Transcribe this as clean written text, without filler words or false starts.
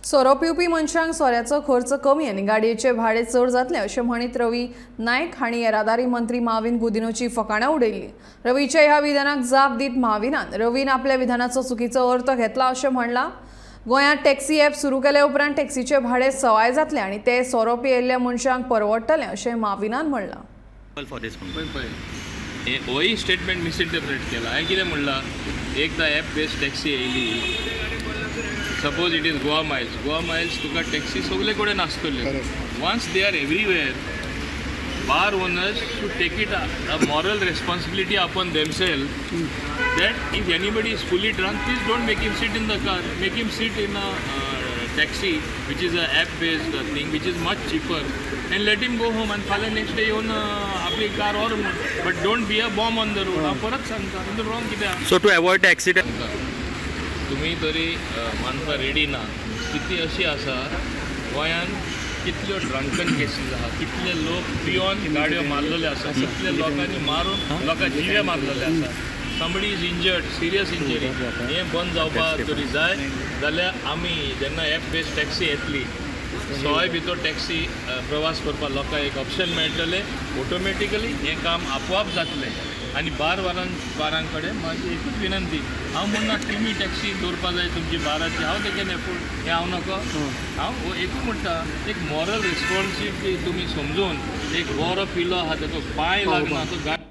सोरो पिवपी मनशांक सोऱ्याचो खर्च कमी आनी गाडयेचें भाडें चड जातलें अशें म्हणीत रवी नायक हांणी येरादारी मंत्री माविन गुदिनोची फकाणां उडयल्ली. रवीच्या ह्या विधानाक जाप दीत माविनान रवीन आपल्या विधानाचो चुकीचो अर्थ घेतला अशें म्हणलां. गोंयांत टॅक्सी ॲप सुरू केले उपरांत टॅक्सीचें भाडें सवाय जातलें आनी ते सोरो पियेल्ल्या मनशांक परवडटलें अशें माविनान म्हणलां. फॉर दीस पळय पळय, हे होय स्टेटमेंट मिसइंटरप्रेट केला. हांवें कितें म्हणलां, एकदां एप बेस्ड टॅक्सी येयली, suppose it is Goa Miles, Goa Miles तुका टॅक्सी सगळे कडेन आसतल्यो. Once they are everywhere, bar owners should take it a moral responsibility upon themselves that if anybody is fully drunk, please don't make him sit in the car. Make him sit in a taxi, which is a app-based thing, which is much cheaper, and let him go home. And फाल्यां next day येवन आपली car व्हर म्हूण. But don't be a bomb on the road. हांव परत सांगता, तितून wrong कितें आहा? So to avoid the accident. तुमी तरी मानपा रेडी ना. स्थिती अशी आसा गोंयांत, कितल्यो ड्रंकन केसीस आहा, कितले लोक पियोन गाडयो मारलेले आसा, कितले लोकांनी मारून लोकां जिवे मारलेले आसा. Somebody is injured, serious injury. हें बंद जावपाक तरी जाय जाल्यार आमी जेन्ना एप बेस्ड टॅक्सी येतली, सवाय भितर टॅक्सी प्रवास करपाक लोकांक एक ऑप्शन मेळटलें. ऑटोमॅटिकली हें काम आपोआप जातलें. आनी बार वारां बारां कडेन म्हाजी एकूच विनंती, हांव म्हणना तुमी टॅक्सी दवरपा जाय तुमची बाराची. हांव ते can afford हें हांव नको. हांव हो एकूच म्हणटा, एक मॉरल रिस्पॉन्सिबिलिटी तुमी समजून, एक बरो पिलो आहा, ताचो पांय लागना, तो गाडी